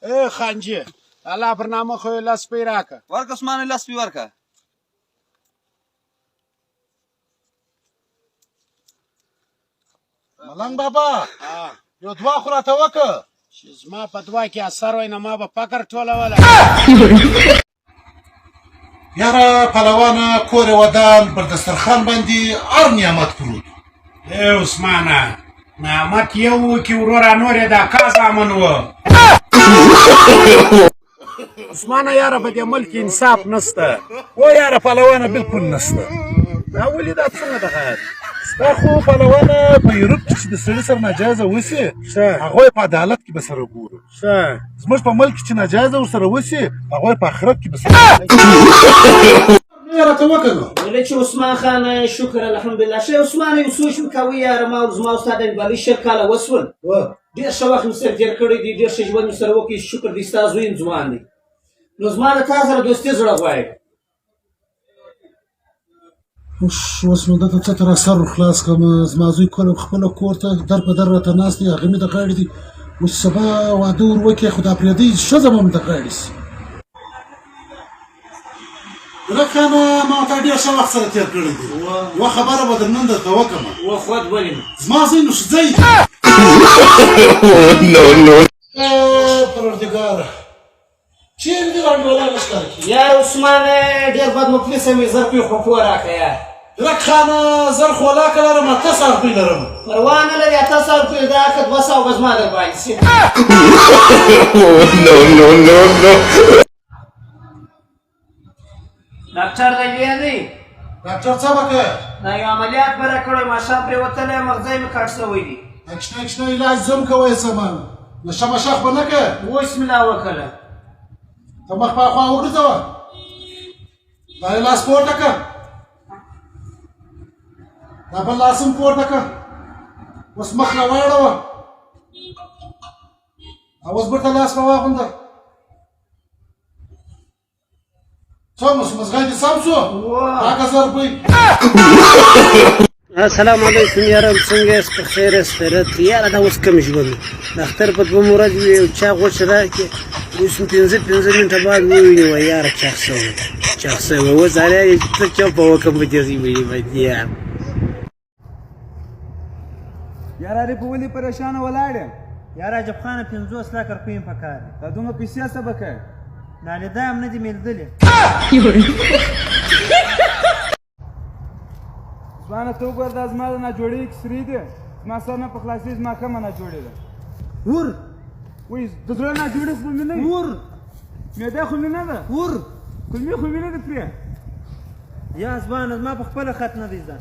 ای خانجي، الله پر نامه خو یې لس پی راکه. ورکه عثمانه، لس پی ورکه. ملنګ بابا، یو دعا خو راته وکړه. چې زما په دعا کې اثر وای نو ما به فقر ټولوله. یاره پهلوانه، کور یې ودان، پر دسترخوان باندې هر نعمت پروت. ای عثمانه، نعمت یو و کې وروره، نور یې د اکا زامن وو. عثمانه یاره، په دې ملک کې انصاف نسته. و یاره پهلوانه، بالکل نسته. دا ولې، دا څنګه دغه؟ ستا خو پهلوانه په یورپ کې چې د سړي سره ناجایزه وسي، هغوی په عدالت کې به سره ګورو. زموږ په ملک کې چې ناجایزه ورسره وسي، هغوی په آخرت کې به سره. راته وکړه. ولې چې عثمان خان، شکر الحمدلله. ښه عثمان، یو سوچ وکوي یاره، ما زما استاد بالي 20 کاله وسول، ډېر ښه وخت مې سره تېر کړی دی، ډېر ښه ژوند مې سره وکړي. شکر دی، ستا زوی هم ځوان دی، نو زما له تا سره دوستي زړه غواړي. اوس نو دلته څه تر سر خلاص کړم؟ زما زوی کله خپله کور ته در په در راته ناست دی، هغه مې د غاړې دی. اوس سبا واده ور وکړي، خو دا پرېږدی ښځه به هم د غاړې سي. رکانه، ما تا ډېر ښه وخت سره تېر کړی دی. یوه خبره به در نن درته وکړم. و خود ولیم. زما زوی نو ښځی. No, no. پروردګاره، چیرې دي انډیوالان؟ نه ښکاره کېږي. یار عثمان، ډېر بد مفلس یم، 1000 روپۍ خو پور راکړه یار. درک خانه، زر خو ولاکه لرم، 800 روپۍ لرم. پروا نه لري، 800 روپۍ دا که 200 به زما در باندې سي. No, no, no, no. ډاکټر دی لوی دی. ډاکټر، څه وکړه؟ دا یو عملیات به راکړی، ماښام پرېوتلی، مغزی مې کټ شوی دی. کوچنی کوچنی علاج زم کوی، سمه نشه مشه خو نه که. اوس مې لا وکړه. ته مخ په خوا وګرځوه، دا یې لاس پورته که، دا بل لاس هم پورته که. اوس مخ راواړوه او اوس بیرته لاس په واغونده. څه مس مزغی دې سم سو؟ راکه 1000 روپۍ. السلام علیکم یاره، څنګه یاست؟ په خیر یاست؟ خیرت؟ یاره، دا اوس کوم ژوند؟ د اختر په دوم ورځ وي او چا غوښه راکړي، اوس مې 5 5 منټه بعد وویني، وایي یاره چاغ سوی، چاغ سوی. اوس هغه څه چوپه وکړم په دې ځای باندې یار. یار عارف، ولې پریشانه ولاړ یم؟ یار عجب خانه، 50 لکه روپۍ مې پکار دي. دا دومره پیسې څه به کوې؟ نالیده هم نه دي میلدلې. ځوانه، ته وګوره، دا زما د ناجوړۍ کیسرې دي، زما سر نه په خلاصېږي، زما کمه ناجوړي ده. ور. وایي د زړه ناجوړي خو به مې نه وي؟ ور. معده خو مې نه ده؟ ور. کولمې خو مې نه ده پرې؟ یا ځوانه، زما په خپله خط نه دی زده.